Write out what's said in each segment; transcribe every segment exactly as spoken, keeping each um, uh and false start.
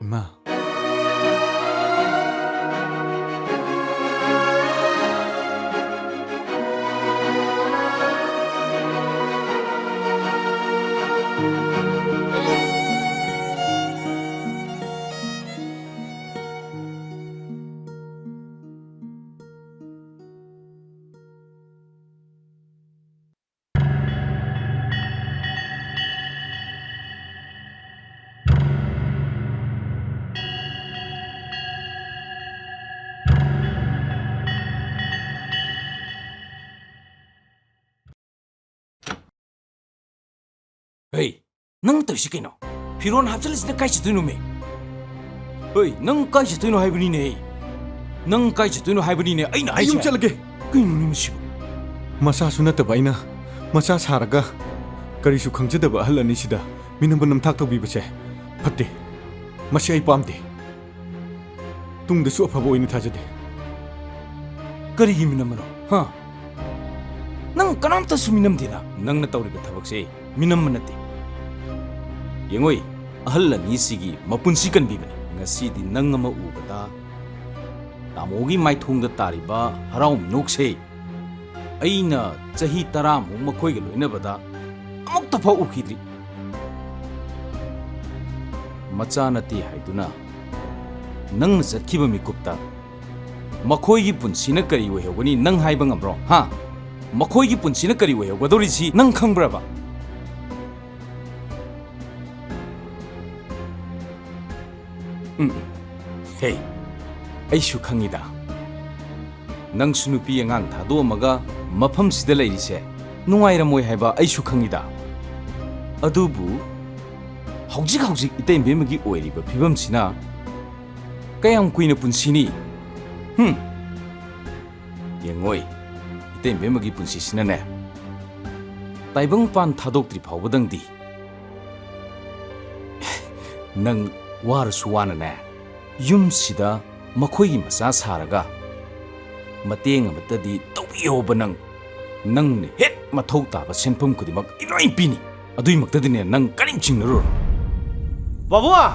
ꯏꯃꯥ꯫ ꯍꯩ, ꯅꯪ ꯇꯧꯔꯤꯁꯤ ꯀꯩꯅꯣ? ꯐꯤꯔꯣꯟ ꯍꯥꯞꯆꯤꯜꯂꯤꯁꯤꯅ ꯀꯥꯏ ꯆꯠꯇꯣꯏꯅꯣꯃꯦ? ꯍꯩ, ꯅꯪ ꯀꯥꯏ ꯆꯠꯇꯣꯏꯅꯣ ꯍꯥꯏꯕꯅꯤꯅꯦ? ꯅꯪ ꯀꯥꯏ ꯆꯠꯇꯣꯏꯅꯣ ꯍꯥꯏꯕꯅꯤꯅꯦ ꯑꯩꯅ ꯑꯩ ꯌꯨꯝ ꯍꯥꯏꯁꯦ? ꯆꯠꯂꯒꯦ꯫ ꯀꯩꯅꯣꯅꯦ ꯃꯁꯤꯕꯨ? ꯃꯆꯥꯁꯨ ꯅꯠꯇꯕ ꯑꯩꯅ ꯃꯆꯥ ꯁꯥꯔꯒ ꯀꯔꯤꯁꯨ ꯈꯪꯖꯗꯕ ꯑꯍꯜ ꯑꯅꯤꯁꯤꯗ ꯃꯤꯅꯝꯕ ꯅꯝꯊꯥꯛ ꯇꯧꯕꯤꯕꯁꯦ ꯐꯠꯇꯦ꯫ ꯃꯁꯤ ꯑꯩ ꯄꯥꯝꯗꯦ꯫ ꯇꯨꯡꯗꯁꯨ ꯑꯐꯕ ꯑꯣꯏꯅꯤ ꯊꯥꯖꯗꯦ꯫ ꯀꯔꯤꯒꯤ ꯃꯤꯅꯝꯕꯅꯣ? ꯍꯥ? ꯅꯪ ꯀꯅꯥꯝꯇꯁꯨ ꯃꯤꯅꯝꯗꯦꯅ꯫ ꯅꯪꯅ ꯇꯧꯔꯤꯕ ꯊꯕꯛꯁꯦ ꯃꯤꯅꯝꯕ ꯅꯠꯇꯦ꯫ ꯌꯦꯡꯉꯣꯏ, ꯑꯍꯜ ꯑꯅꯤꯁꯤꯒꯤ ꯃꯄꯨꯟꯁꯤ ꯀꯟꯕꯤꯕꯅꯤ꯫ ꯉꯁꯤꯗꯤ ꯅꯪ ꯑꯃ ꯎꯕꯗ ꯇꯥꯃꯣꯒꯤ ꯃꯥꯏꯊꯣꯡꯗ ꯇꯥꯔꯤꯕ ꯍꯔꯥꯎ ꯃꯤꯅꯣꯛꯁꯦ ꯑꯩꯅ ꯆꯍꯤ ꯇꯔꯥꯃꯨꯛ ꯃꯈꯣꯏꯒ ꯂꯣꯏꯅꯕꯗ ꯑꯃꯨꯛꯇ ꯐꯥꯎ ꯎꯈꯤꯗ꯭ꯔꯤ꯫ ꯃꯆꯥ ꯅꯠꯇꯦ ꯍꯥꯏꯗꯨꯅ ꯅꯪꯅ ꯆꯠꯈꯤꯕ ꯃꯤꯀꯨꯞꯇ ꯃꯈꯣꯏꯒꯤ ꯄꯨꯟꯁꯤꯅ ꯀꯔꯤ ꯑꯣꯏꯍꯧꯒꯅꯤ ꯅꯪ ꯍꯥꯏꯕ ꯉꯝꯕ꯭ꯔꯣ? ꯍꯥ? ꯃꯈꯣꯏꯒꯤ ꯄꯨꯟꯁꯤꯅ ꯀꯔꯤ ꯑꯣꯏꯍꯧꯒꯗꯧꯔꯤꯁꯤ ꯅꯪ ꯈꯪꯕ꯭ꯔꯕ? ꯎꯝ, ꯎꯝ꯫ ꯍꯦ, ꯑꯩꯁꯨ ꯈꯪꯉꯤꯗ꯫ ꯅꯪꯁꯨ ꯅꯨꯄꯤ ꯑꯉꯥꯡ ꯊꯥꯗꯣꯛꯑꯝꯃꯒ ꯃꯐꯝꯁꯤꯗ ꯂꯩꯔꯤꯁꯦ ꯅꯨꯡꯉꯥꯏꯔꯝꯃꯣꯏ ꯍꯥꯏꯕ ꯑꯩꯁꯨ ꯈꯪꯉꯤꯗ꯫ ꯑꯗꯨꯕꯨ ꯍꯧꯖꯤꯛ ꯍꯧꯖꯤꯛ ꯏꯇꯩꯃꯕꯦꯝꯃꯒꯤ ꯑꯣꯏꯔꯤꯕ ꯐꯤꯕꯝꯁꯤꯅ ꯀꯌꯥꯝ ꯀꯨꯏꯅ ꯄꯨꯟꯁꯤꯅꯤ? ꯍꯨꯝ꯫ ꯌꯦꯡꯉꯣꯏ, ꯏꯇꯩꯃꯕꯦꯝꯃꯒꯤ ꯄꯨꯟꯁꯤꯁꯤꯅꯅꯦ, ꯇꯥꯏꯕꯪꯄꯥꯟ ꯊꯥꯗꯣꯛꯇ꯭ꯔꯤ ꯐꯥꯎꯕꯗꯪꯗꯤ꯫ ꯅꯪ ꯋꯥꯔꯁꯨ ꯋꯥꯅꯅꯦ, ꯌꯨꯝꯁꯤꯗ ꯃꯈꯣꯏꯒꯤ ꯃꯆꯥ ꯁꯥꯔꯒ ꯃꯇꯦꯡ ꯑꯃꯠꯇꯗꯤ ꯇꯧꯕꯤꯌꯣꯕ ꯅꯪ꯫ ꯅꯪꯅ ꯍꯦꯛ ꯃꯊꯧ ꯇꯥꯕ ꯁꯦꯟꯐꯝ ꯈꯨꯗꯤꯡꯃꯛ ꯑꯩ ꯂꯣꯏ ꯄꯤꯅꯤ꯫ ꯑꯗꯨꯏꯃꯛꯇꯗꯤꯅꯦ ꯅꯪ ꯀꯔꯤꯝ ꯆꯤꯡꯅꯔꯨꯔꯣ꯫ ꯄꯥꯕꯨꯡ!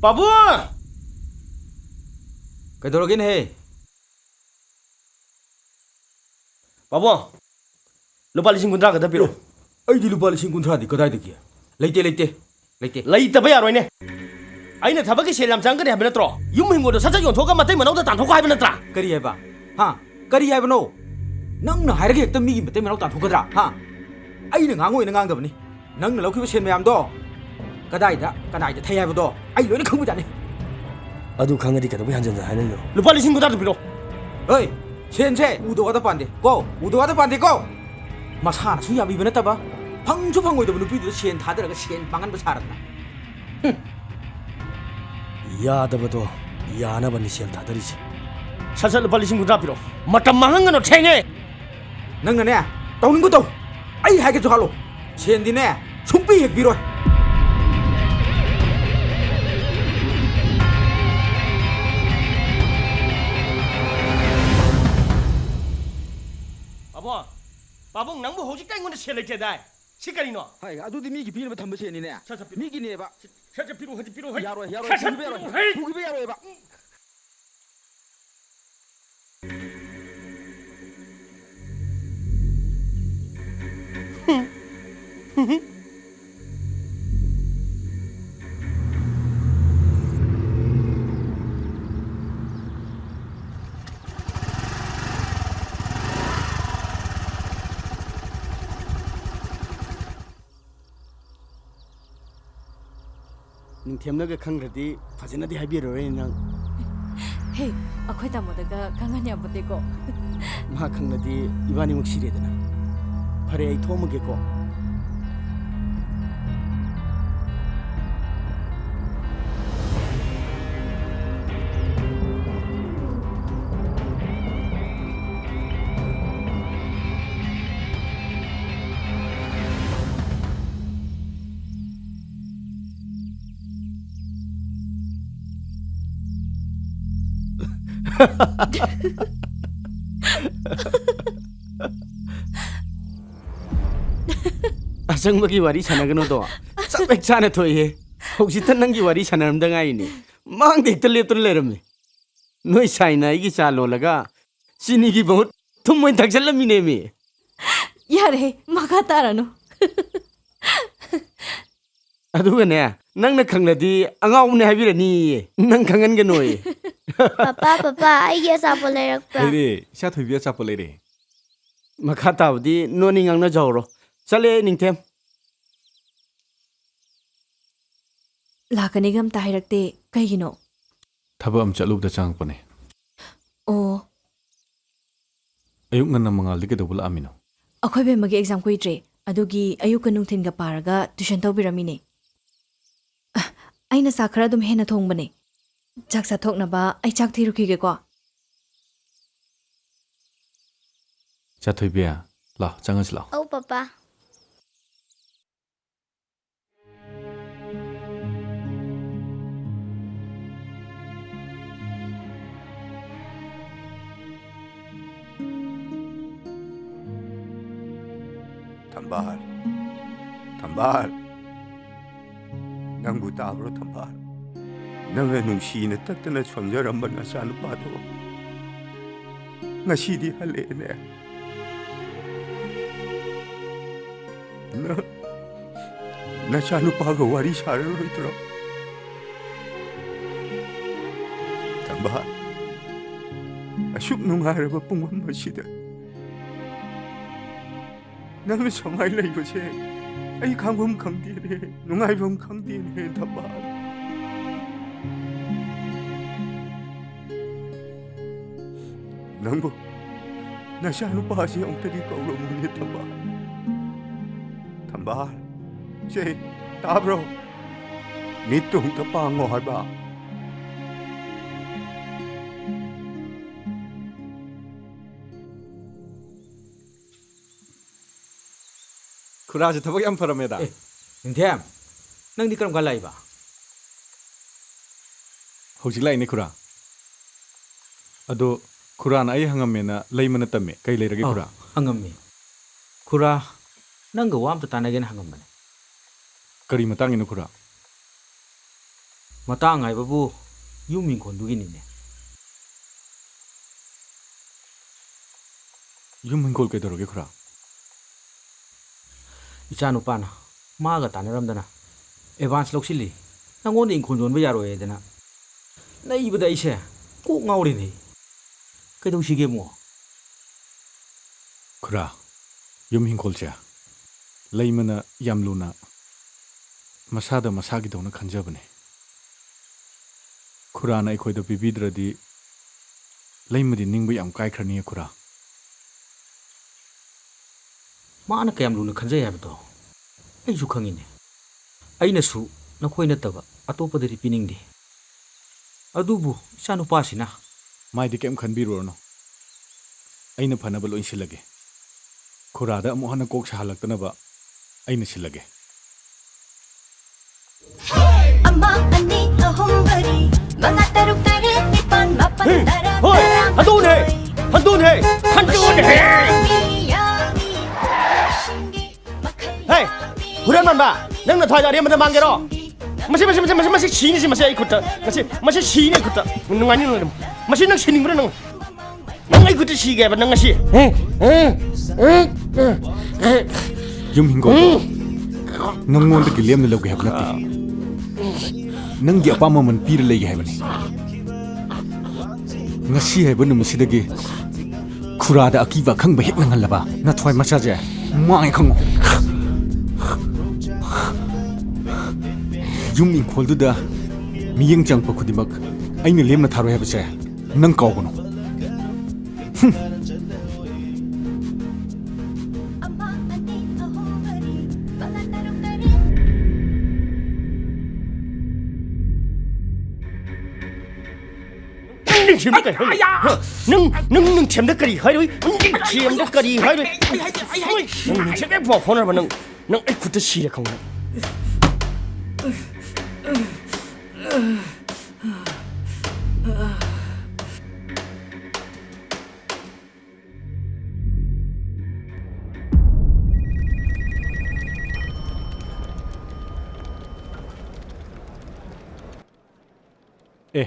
ꯄꯥꯕꯨꯡ! ꯀꯩꯗꯧꯔꯒꯦꯅꯦꯍꯦ? ꯄꯥꯕꯨꯡ! ꯂꯨꯄꯥ ꯂꯤꯁꯤꯡ ꯀꯨꯟꯊ꯭ꯔꯥ ꯈꯛꯇ ꯄꯤꯔꯛꯑꯣ꯫ ꯑꯩꯗꯤ ꯂꯨꯄꯥ ꯂꯤꯁꯤꯡ ꯀꯨꯟꯊ꯭ꯔꯥꯗꯤ ꯀꯗꯥꯏꯗꯒꯤ? ꯂꯩꯇꯦ, ꯂꯩꯇꯦ, ꯂꯩꯇꯦ꯫ ꯂꯩꯇꯕ ꯌꯥꯔꯣꯏꯅꯦ꯫ ꯑꯩꯅ ꯊꯕꯛꯀꯤ ꯁꯦꯜ ꯌꯥꯝ ꯆꯪꯒꯅꯤ ꯍꯥꯏꯕ ꯅꯠꯇ꯭ꯔꯣ? ꯌꯨꯝ ꯍꯤꯡꯒꯣꯜꯗꯣ ꯁꯠ ꯁꯠ ꯌꯣꯟꯊꯣꯛꯑꯒ ꯃꯇꯩ ꯃꯅꯥꯎꯗ ꯇꯥꯟꯊꯣꯛꯈꯣ ꯍꯥꯏꯕ ꯅꯠꯇ꯭ꯔꯥ? ꯀꯔꯤ ꯍꯥꯏꯕ? ꯍꯥ? ꯀꯔꯤ ꯍꯥꯏꯕꯅꯣ? ꯅꯪꯅ ꯍꯥꯏꯔꯒ ꯍꯦꯛꯇ ꯃꯤꯒꯤ ꯃꯇꯩ ꯃꯅꯥꯎ ꯇꯥꯟꯊꯣꯛꯀꯗ꯭ꯔꯥ? ꯍꯥ? ꯑꯩꯅ ꯉꯥꯡꯉꯣꯏꯅ ꯉꯥꯡꯗꯕꯅꯤ꯫ ꯅꯪꯅ ꯂꯧꯈꯤꯕ ꯁꯦꯟ ꯃꯌꯥꯝꯗꯣ ꯀꯗꯥꯏꯗ, ꯀꯗꯥꯏꯗ ꯊꯩ ꯍꯥꯏꯕꯗꯣ ꯑꯩ ꯂꯣꯏꯅ ꯈꯪꯕꯖꯥꯠꯅꯤ꯫ ꯑꯗꯨ ꯈꯪꯉꯗꯤ ꯀꯩꯗꯧꯕꯩ ꯍꯟꯖꯟ ꯍꯟꯖꯟ ꯍꯥꯏꯅꯔꯤꯅꯣ? ꯂꯨꯄꯥ ꯂꯤꯁꯤꯡ ꯀꯨꯟꯊ꯭ꯔꯥꯗꯨ ꯄꯤꯔꯛꯑꯣ꯫ ꯍꯣꯏ, ꯁꯦꯟꯁꯦ ꯎꯗ ꯋꯥꯗ ꯄꯥꯟꯗꯦ ꯀꯣ, ꯎꯗ ꯋꯥꯗ ꯄꯥꯟꯗꯦ ꯀꯣ꯫ ꯃꯁꯥꯅꯁꯨ ꯌꯥꯕꯤꯕ ꯅꯠꯇꯕ, ꯐꯪꯁꯨ ꯐꯪꯉꯣꯏꯗꯕ ꯅꯨꯄꯤꯗꯨꯗ ꯁꯦꯟ ꯊꯥꯗꯔꯒ ꯁꯦꯟ ꯃꯥꯡꯍꯟꯕ ꯁꯥꯔꯗꯅ꯫ ꯍꯨꯝ꯫ ꯌꯥꯗꯕꯗꯣ ꯌꯥꯅꯕꯅꯤ ꯁꯦꯜ ꯊꯥꯗꯔꯤꯁꯦ꯫ ꯁꯠ ꯁꯠ ꯂꯨꯄꯥ ꯂꯤꯁꯤꯡ ꯀꯨꯟꯊ꯭ꯔꯥ ꯄꯤꯔꯛꯑꯣ꯫ ꯃꯇꯝ ꯃꯥꯡꯍꯟꯒꯅꯨ, ꯊꯦꯡꯉꯦ꯫ ꯅꯪꯅꯅꯦ, ꯇꯧꯅꯤꯡꯕ ꯇꯧ꯫ ꯑꯩ ꯍꯥꯏꯒꯦꯁꯨ ꯍꯥꯠꯂꯣ꯫ ꯁꯦꯟꯗꯤꯅꯦ, ꯁꯨꯡꯄꯤ ꯍꯦꯛ ꯄꯤꯔꯣꯏ꯫ ꯄꯥꯕꯨꯡ, ꯄꯥꯕꯨꯡ, ꯅꯪꯕꯨ ꯍꯧꯖꯤꯛꯇ ꯑꯩꯉꯣꯟꯗ ꯁꯦꯜ ꯂꯩꯇꯦꯗꯥꯏ? ꯁꯤ ꯀꯔꯤꯅꯣ? ꯍꯥꯏ, ꯑꯗꯨꯗꯤ ꯃꯤꯒꯤ ꯄꯤꯅꯕ ꯊꯝꯕ ꯁꯦꯜꯅꯤꯅꯦ꯫ ꯁꯠ ꯁꯠ ꯄꯤꯔꯛꯑꯣ꯫ ꯃꯤꯒꯤꯅꯦꯕ꯫ ꯁꯠ ꯁꯠ ꯄꯤꯔꯛꯑꯣ, ꯍꯧꯖꯤꯛ ꯄꯤꯔꯛꯑꯣ, ꯍꯩ꯫ ꯌꯥꯔꯣꯏ, ꯌꯥꯔꯣꯏ, ꯁꯠ ꯁꯠ ꯄꯨꯈꯤꯕ ꯌꯥꯔꯣꯏ, ꯄꯤꯔꯛꯑꯣ, ꯍꯩ꯫ ꯄꯨꯈꯤꯕ ꯌꯥꯔꯣꯏꯕ꯫ ꯅꯤꯡꯊꯦꯝꯅꯒ ꯈꯪꯈ꯭ꯔꯗꯤ ꯐꯖꯅꯗꯤ ꯍꯥꯏꯕꯤꯔꯔꯣꯏ ꯅꯪ꯫ ꯍꯦ, ꯑꯩꯈꯣꯏ ꯇꯥꯃꯣꯗꯒ ꯈꯪꯍꯟ ꯌꯥꯄꯣꯠꯇꯦꯀꯣ꯫ ꯃꯥ ꯈꯪꯂꯗꯤ ꯏꯕꯥꯅꯤꯃꯛ ꯁꯤꯔꯦꯗꯅ꯫ ꯐꯔꯦ, ꯑꯩ ꯊꯣꯛꯑꯝꯃꯒꯦꯀꯣ꯫ ꯑꯆꯪꯕꯒꯤ ꯋꯥꯔꯤ ꯁꯥꯟꯅꯒꯅꯨꯗꯣ꯫ ꯆꯞ ꯍꯦꯛ ꯆꯥꯅ ꯊꯣꯛꯏꯍꯦ꯫ ꯍꯧꯖꯤꯛꯇ ꯅꯪꯒꯤ ꯋꯥꯔꯤ ꯁꯥꯟꯅꯔꯝꯗ ꯉꯥꯏꯔꯤꯅꯦ꯫ ꯃꯥꯡꯗ ꯍꯦꯛꯇ ꯂꯦꯞꯇꯨꯅ ꯂꯩꯔꯝꯃꯤ꯫ ꯅꯣꯏ ꯁꯥꯏꯅ ꯑꯩꯒꯤ ꯆꯥ ꯂꯣꯜꯂꯒ ꯆꯤꯅꯤꯒꯤ ꯃꯍꯨꯠ ꯊꯨꯝ ꯑꯣꯏꯅ ꯊꯥꯛꯆꯜꯂꯝꯃꯤꯅꯦꯃꯤ꯫ ꯌꯥꯔꯦꯍꯦ, ꯃꯈꯥ ꯇꯥꯔꯅꯨ꯫ ꯑꯗꯨꯒꯅꯦ, ꯅꯪꯅ ꯈꯪꯂꯗꯤ ꯑꯉꯥꯎꯕꯅꯦ ꯍꯥꯏꯕꯤꯔꯅꯤꯌꯦ꯫ ꯅꯪ ꯈꯪꯍꯟꯒꯅꯣꯌꯦ꯫ ꯄꯄꯥ, ꯄꯄꯥ, ꯑꯩꯒꯤ ꯑꯆꯥꯄꯣꯠ ꯂꯩꯔꯛꯄ꯭ꯔꯥ? ꯂꯩꯔꯦ, ꯏꯆꯥ ꯊꯣꯏꯕꯤ ꯑꯆꯥꯄꯣꯠ ꯂꯩꯔꯦ꯫ ꯃꯈꯥ ꯇꯥꯕꯗꯤ ꯅꯣꯏꯅꯤ ꯉꯥꯡꯅꯖꯍꯧꯔꯣ꯫ ꯆꯠꯂꯦ ꯑꯩ, ꯅꯤꯡꯊꯦꯝ꯫ ꯂꯥꯛꯀꯅꯤꯒ ꯑꯝꯇ ꯍꯥꯏꯔꯛꯇꯦ꯫ ꯀꯩꯒꯤꯅꯣ? ꯊꯕꯛ ꯑꯃ ꯆꯠꯂꯨꯕꯗ ꯆꯪꯉꯛꯄꯅꯦ꯫ ꯑꯣ꯫ ꯑꯌꯨꯛ ꯉꯟꯅ ꯃꯉꯥꯜꯗꯤ ꯀꯩꯗꯧꯕ ꯂꯥꯛꯑꯝꯃꯤꯅꯣ? ꯑꯩꯈꯣꯏ ꯕꯦꯝꯃꯒꯤ ꯑꯦꯛꯖꯥꯝ ꯀꯨꯏꯗ꯭ꯔꯦ, ꯑꯗꯨꯒꯤ ꯑꯌꯨꯛꯀ ꯅꯨꯡꯊꯤꯟꯒ ꯄꯥꯔꯒ ꯇ꯭ꯌꯨꯁꯟ ꯇꯧꯕꯤꯔꯝꯃꯤꯅꯦ꯫ ꯑ, ꯑꯩꯅ ꯆꯥꯛ ꯈꯔ ꯑꯗꯨꯝ ꯍꯦꯟꯅ ꯊꯣꯡꯕꯅꯦ꯫ ꯆꯥꯛ ꯆꯥꯊꯣꯛꯅꯕ ꯑꯩ ꯆꯥꯛ ꯊꯤꯔꯨꯈꯤꯒꯦꯀꯣ꯫ ꯆꯥꯊꯣꯏꯕꯤ, ꯂꯥꯛ, ꯆꯪꯉꯁꯤ ꯂꯥꯛ꯫ ꯑꯧ, ꯄꯄꯥ꯫ ꯊꯝꯕꯥꯜ, ꯊꯝꯕꯥꯜ, ꯅꯪꯕꯨ ꯇꯥꯕ꯭ꯔꯣ ꯊꯝꯕꯥꯜ? ꯅꯪꯅ ꯅꯨꯡꯁꯤꯅ ꯇꯠꯇꯅ ꯁꯣꯟꯖꯔꯝꯕ ꯅꯆꯥꯅꯨꯄꯥꯗꯣ ꯉꯁꯤꯗꯤ ꯍꯜꯂꯛꯑꯦꯅꯦ꯫ ꯅ-, ꯅꯆꯥꯅꯨꯄꯥꯒ ꯋꯥꯔꯤ ꯁꯥꯔꯔꯣꯏꯗ꯭ꯔꯣ? ꯊꯝꯕꯥꯜ, ꯑꯁꯨꯛ ꯅꯨꯡꯉꯥꯏꯔꯕ ꯄꯨꯡꯐꯝ ꯑꯁꯤꯗ ꯅꯪꯅ ꯁꯨꯃꯥꯏꯅ ꯂꯩꯕꯁꯦ ꯑꯩ ꯈꯥꯡꯐꯝ ꯈꯪꯗꯦꯅꯦ, ꯅꯨꯡꯉꯥꯏꯐꯝ ꯈꯪꯗꯦꯅꯦ, ꯊꯝꯕꯥꯜ꯫ ꯅꯪꯕꯨ ꯅꯆꯥꯅꯨꯄꯥꯁꯤ ꯑꯃꯨꯛꯇꯗꯤ ꯀꯧꯔꯝꯃꯨꯅꯦ, ꯊꯝꯕꯥꯜ꯫ ꯊꯝꯕꯥꯜ, ꯁꯦ, ꯇꯥꯕ꯭ꯔꯣ? ꯃꯤꯠꯇꯨ ꯑꯃꯨꯛꯇ ꯄꯥꯡꯉꯣ ꯍꯥꯏꯕ꯫ ꯈꯨꯔꯥꯁꯦ ꯊꯕꯛ ꯌꯥꯝ ꯐꯔꯝꯃꯦꯗ꯫ ꯑꯦ, ꯅꯤꯡꯊꯦꯝ, ꯅꯪꯗꯤ ꯀꯔꯝ ꯀꯥꯟ ꯂꯥꯛꯏꯕ? ꯍꯧꯖꯤꯛ ꯂꯥꯛꯏꯅꯦ, ꯈꯨꯔꯥ꯫ ꯑꯗꯣ ꯈꯨꯔꯥꯅ ꯑꯩ ꯍꯪꯉꯝꯃꯦꯅ ꯂꯩꯃꯅ ꯇꯝꯃꯦ꯫ ꯀꯩ ꯂꯩꯔꯒꯦ, ꯑꯧ, ꯈꯨꯔꯥ? ꯍꯪꯉꯝꯃꯤ꯫ ꯈꯨꯔꯥ, ꯅꯪꯒ ꯋꯥ ꯑꯝꯇ ꯇꯥꯟꯅꯒꯦꯅ ꯍꯪꯉꯝꯕꯅꯦ꯫ ꯀꯔꯤ ꯃꯇꯥꯡꯒꯤꯅꯣ, ꯈꯨꯔꯥ? ꯃꯇꯥꯡ ꯍꯥꯏꯕꯕꯨ ꯌꯨꯝ ꯏꯪꯈꯣꯜꯗꯨꯒꯤꯅꯤꯅꯦ꯫ ꯌꯨꯝ ꯏꯪꯈꯣꯜ ꯀꯩꯗꯧꯔꯒꯦ, ꯈꯨꯔꯥ? ꯏꯆꯥꯅꯨꯄꯥꯅ ꯃꯥꯒ ꯇꯥꯟꯅꯔꯝꯗꯅ ꯑꯦꯗꯚꯥꯟꯁ ꯂꯧꯁꯤꯜꯂꯤ꯫ ꯅꯪꯉꯣꯟꯗ ꯏꯪꯈꯣꯜ ꯌꯣꯟꯕ ꯌꯥꯔꯣꯏꯗꯅ ꯅꯩꯕꯗ ꯑꯩꯁꯦ ꯀꯣꯛ ꯉꯥꯎꯔꯤꯅꯦ꯫ ꯀꯩꯗꯧꯁꯤꯒꯦ, ꯑꯃꯨꯛ? ꯈꯨꯔꯥ, ꯌꯨꯝ ꯏꯪꯈꯣꯜꯁꯦ ꯂꯩꯃꯅ ꯌꯥꯝ ꯂꯨꯅ ꯃꯁꯥꯗ ꯃꯁꯥꯒꯤꯗꯧꯅ ꯈꯟꯖꯕꯅꯦ꯫ ꯈꯨꯔꯥꯅ ꯑꯩꯈꯣꯏꯗ ꯄꯤꯕꯤꯗ꯭ꯔꯗꯤ ꯂꯩꯃꯗꯤ ꯅꯤꯡꯕ ꯌꯥꯝ ꯀꯥꯏꯈ꯭ꯔꯅꯤꯌꯦ, ꯈꯨꯔꯥ꯫ ꯃꯥꯅ ꯀꯌꯥꯝ ꯂꯨꯅ ꯈꯟꯖꯩ ꯍꯥꯏꯕꯗꯣ ꯑꯩꯁꯨ ꯈꯪꯉꯤꯅꯦ꯫ ꯑꯩꯅꯁꯨ ꯅꯈꯣꯏ ꯅꯠꯇꯕ ꯑꯇꯣꯞꯄꯗꯗꯤ ꯄꯤꯅꯤꯡꯗꯦ꯫ ꯑꯗꯨꯕꯨ ꯏꯆꯥꯅꯨꯄꯥꯁꯤꯅ꯫ ꯃꯥꯏꯗꯤ ꯀꯩꯝ ꯈꯟꯕꯤꯔꯨꯔꯅꯨ, ꯑꯩꯅ ꯐꯅꯕ ꯂꯣꯏ ꯁꯤꯜꯂꯒꯦ꯫ ꯈꯨꯔꯥꯗ ꯑꯃꯨꯛ ꯍꯟꯅ ꯀꯣꯛ ꯁꯥꯍꯜꯂꯛꯇꯅꯕ ꯑꯩꯅ ꯁꯤꯜꯂꯒꯦ꯫ ꯑꯃ, ꯑꯅꯤ, ꯑꯍꯨꯝ, ꯃꯔꯤ, ꯃꯉꯥ, ꯇꯔꯨꯛ, ꯇꯔꯦꯠ, ꯅꯤꯄꯥꯟ, ꯃꯥꯄꯟ, ꯍꯦ, ꯇꯔꯥ, ꯍꯣꯏ, ꯇꯔꯥꯃꯥꯊꯣꯏ꯫ ꯍꯟꯗꯣꯛꯎꯅꯦ, ꯍꯟꯗꯣꯛꯎꯅꯦ, ꯍꯟꯗꯣꯛꯎꯅꯦ꯫ ꯌꯥꯝꯃꯤ, ꯌꯥꯝꯃꯤ, ꯃꯁꯤꯡꯒꯤ ꯃꯈꯜ ꯍꯦ, ꯌꯥꯝꯃꯤ꯫ ꯍꯨꯔꯥꯟ ꯃꯥꯟꯕ, ꯅꯪ ꯅꯊ꯭ꯋꯥꯏꯗ ꯑꯔꯦꯝꯕꯗ ꯃꯥꯡꯒꯦꯔꯣ? ꯃꯁꯤ, ꯃꯁꯤ, ꯃꯁꯤ, ꯃꯁꯤ, ꯃꯁꯤ ꯁꯤꯅꯤ, ꯁꯤ, ꯃꯁꯤ ꯑꯩ ꯈꯨꯠꯇ, ꯃꯁꯤ, ꯃꯁꯤ ꯁꯤꯅꯤ ꯑꯩ ꯈꯨꯠꯇ꯫ ꯅꯨꯡꯉꯥꯏꯅꯤ, ꯅꯨꯡꯉꯥꯏꯅꯤ꯫ ꯃꯁꯤ ꯅꯪ ꯁꯤꯅꯤꯡꯕ꯭ꯔꯥ ꯅꯪ? ꯅꯪ ꯑꯩ ꯈꯨꯠꯇ ꯁꯤꯒꯦ ꯍꯥꯏꯕ ꯅꯪ ꯉꯁꯤ? ꯌꯨꯝ ꯍꯤꯡꯒꯣꯜꯗꯣ ꯅꯪꯉꯣꯟꯗꯒꯤ ꯂꯦꯝꯅ ꯂꯧꯒꯦ ꯍꯥꯏꯕ ꯅꯠꯇꯦ꯫ ꯅꯪꯒꯤ ꯑꯄꯥꯝꯕ ꯃꯃꯜ ꯄꯤꯔ ꯂꯩꯒꯦ ꯍꯥꯏꯕꯅꯤ꯫ ꯉꯁꯤ ꯍꯥꯏꯕ ꯅꯨꯃꯤꯠꯁꯤꯗꯒꯤ ꯈꯨꯔꯥꯗ ꯑꯀꯤꯕ ꯑꯈꯪꯕ ꯍꯦꯛ ꯅꯪꯍꯜꯂꯕ ꯅꯊ꯭ꯋꯥꯏ ꯃꯆꯥꯁꯦ ꯃꯥꯡꯉꯦ ꯈꯪꯉꯣ꯫ ꯌꯨꯝ ꯏꯪꯈꯣꯜꯗꯨꯗ ꯃꯤꯠꯌꯦꯡ ꯆꯪꯉꯛꯄ ꯈꯨꯗꯤꯡꯃꯛ ꯑꯩꯅ ꯂꯦꯝꯅ ꯊꯥꯔꯣꯏ ꯍꯥꯏꯕꯁꯦ ꯅꯪ ꯀꯥꯎꯒꯅꯨ꯫ ꯑꯃ, ꯑꯅꯤ, ꯑꯍꯨꯝ, ꯃꯔꯤ, ꯃꯉꯥ, ꯇꯔꯨꯛ, ꯇꯔꯦꯠ꯫ ꯅꯪ ꯅꯤꯡꯊꯦꯝꯗ ꯀꯔꯤ ꯍꯥꯏꯔꯣꯏ? ꯍꯥ? ꯅꯪ, ꯅꯪ ꯅꯤꯡꯊꯦꯝꯗ ꯀꯔꯤ ꯍꯥꯏꯔꯣꯏ? ꯅꯪ ꯅꯤꯡꯊꯦꯝꯗ ꯀꯔꯤ ꯍꯥꯏꯔꯣꯏ? ꯅꯪ ꯅꯤꯡꯊꯦꯝꯗ ꯄꯥꯎ ꯐꯥꯎꯅꯔꯕ ꯅꯪ? ꯅꯪ ꯑꯩ ꯈꯨꯠꯇ ꯁꯤꯔꯦ ꯈꯪꯕ ꯅꯪ꯫ ꯑꯦ,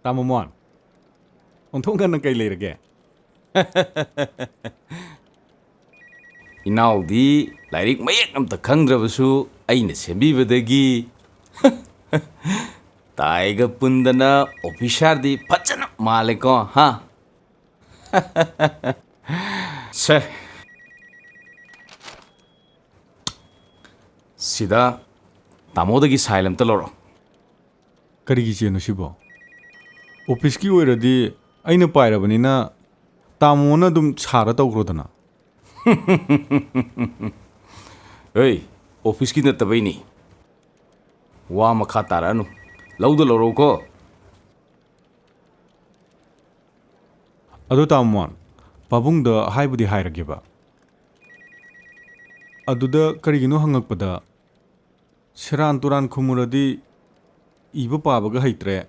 ꯇꯥꯃꯣ ꯃꯣꯍꯟ, ꯑꯣꯟꯊꯣꯛꯅ ꯀꯩ ꯂꯩꯔꯒꯦ? ꯏꯅꯥꯎꯗꯤ ꯂꯥꯏꯔꯤꯛ ꯃꯌꯦꯛ ꯑꯝꯇ ꯈꯪꯗ꯭ꯔꯕꯁꯨ ꯑꯩꯅ ꯁꯦꯝꯕꯤꯕꯗꯒꯤ ꯇꯥꯏꯒ ꯄꯨꯟꯗꯅ ꯑꯣꯐꯤꯁꯥꯔꯗꯤ ꯐꯖꯅ ꯃꯥꯜꯂꯦꯀꯣ, ꯍꯥ? ꯁꯦ, ꯁꯤꯗ ꯇꯥꯃꯣꯗꯒꯤ ꯁꯥꯏꯟ ꯑꯝꯇ ꯂꯧꯔꯣ꯫ ꯀꯔꯤꯒꯤ ꯆꯦꯅꯣ ꯁꯤꯕꯣ? ꯑꯣꯐꯤꯁꯀꯤ ꯑꯣꯏꯔꯗꯤ ꯑꯩꯅ ꯄꯥꯏꯔꯕꯅꯤꯅ ꯇꯥꯃꯣꯅ ꯑꯗꯨꯝ ꯁꯥꯔ ꯇꯧꯈ꯭ꯔꯣꯗꯅ꯫ ꯑꯦ, ꯑꯣꯐꯤꯁꯀꯤ ꯅꯠꯇꯕꯩꯅꯤ꯫ ꯋꯥ ꯃꯈꯥ ꯇꯥꯔꯛꯑꯅꯨ꯫ ꯂꯧꯗ ꯂꯧꯔꯛꯎꯀꯣ꯫ ꯑꯗꯣ ꯇꯥꯃꯣ, ꯄꯥꯕꯨꯡꯗ ꯍꯥꯏꯕꯨꯗꯤ ꯍꯥꯏꯔꯒꯦꯕ꯫ ꯑꯗꯨꯗ ꯀꯔꯤꯒꯤꯅꯣ ꯍꯪꯉꯛꯄꯗ, ꯁꯦꯔꯥꯟ ꯇꯨꯔꯥꯟ ꯈꯨꯝꯃꯨꯔꯗꯤ ꯏꯕ ꯄꯥꯕꯒ ꯍꯩꯇ꯭ꯔꯦ,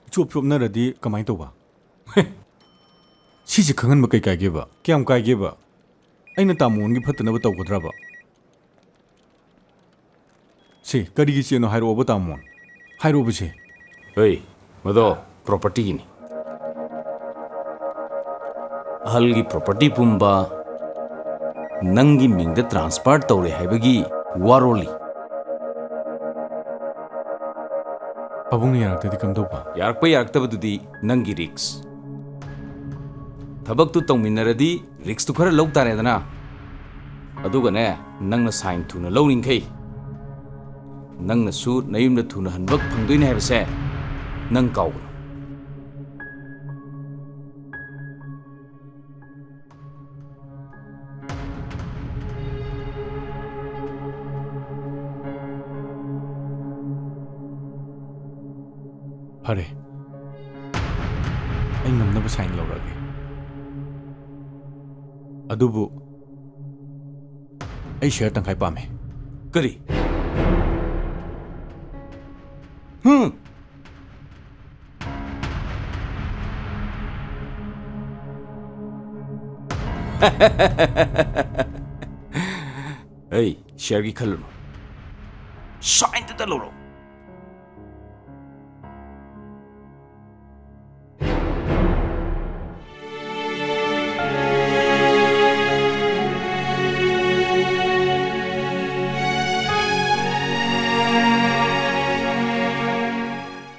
ꯏꯆꯣꯞ ꯆꯣꯞꯅꯔꯗꯤ ꯀꯃꯥꯏꯅ ꯇꯧꯕ? ꯍꯦ, ꯁꯤꯁꯦ ꯈꯪꯍꯟꯕ ꯀꯩ ꯀꯥꯏꯒꯦꯕ? ꯀꯌꯥꯝ ꯀꯥꯏꯒꯦꯕ? ꯑꯩꯅ ꯇꯥꯃꯣ ꯃꯣꯍꯟꯒꯤ ꯐꯠꯇꯅꯕ ꯇꯧꯒꯗ꯭ꯔꯕ? ꯁꯤ ꯀꯔꯤꯒꯤ ꯆꯦꯅꯣ ꯍꯥꯏꯔꯛꯑꯣꯕ, ꯇꯥꯃꯣ ꯃꯣꯍꯟ? ꯍꯥꯏꯔꯛꯑꯣꯕ ꯁꯤ꯫ ꯍꯣꯏ, ꯃꯗꯣ ꯄ꯭ꯔꯣꯄꯔꯇꯤꯒꯤꯅꯤ꯫ ꯑꯍꯜꯒꯤ ꯄ꯭ꯔꯣꯄꯔꯇꯤ ꯄꯨꯝꯕ ꯅꯪꯒꯤ ꯃꯤꯡꯗ ꯇ꯭ꯔꯥꯟꯁꯐꯔ ꯇꯧꯔꯦ ꯍꯥꯏꯕꯒꯤ ꯋꯥꯔꯣꯜꯅꯤ꯫ ꯄꯥꯕꯨꯡꯅ ꯌꯥꯔꯛꯇ꯭ꯔꯗꯤ ꯀꯝꯗꯧꯕ? ꯌꯥꯔꯛꯄ ꯌꯥꯔꯛꯇꯕꯗꯨꯗꯤ ꯅꯪꯒꯤ ꯔꯤꯛꯁ꯫ ꯊꯕꯛꯇꯨ ꯇꯧꯃꯤꯟꯅꯔꯗꯤ ꯔꯤꯛꯁꯇꯨ ꯈꯔ ꯂꯧ ꯇꯥꯔꯦꯗꯅ꯫ ꯑꯗꯨꯒꯅꯦ, ꯅꯪꯅ ꯁꯥꯏꯟ ꯊꯨꯅ ꯂꯧꯔꯤꯈꯩ ꯅꯪꯅꯁꯨ ꯅꯌꯨꯝꯗ ꯊꯨꯅ ꯍꯟꯕ ꯐꯪꯗꯣꯏꯅꯦ ꯍꯥꯏꯕꯁꯦ ꯅꯪ ꯀꯥꯎꯒꯅꯨ꯫ ꯐꯔꯦ, ꯑꯩ ꯉꯝꯅꯕ ꯁꯥꯏꯟ ꯂꯧꯔꯒꯦ꯫ ꯑꯗꯨꯕꯨ ꯑꯩ ꯁꯤꯌꯔ ꯇꯪꯈꯥꯏ ꯄꯥꯝꯃꯦ꯫ ꯀꯔꯤ? ꯍꯨꯝ꯫ ꯑꯩ ꯁꯤꯌꯔꯒꯤ ꯈꯜꯂꯨꯅꯨ, ꯁꯥꯏꯟꯗꯨꯗ ꯂꯧꯔꯣ꯫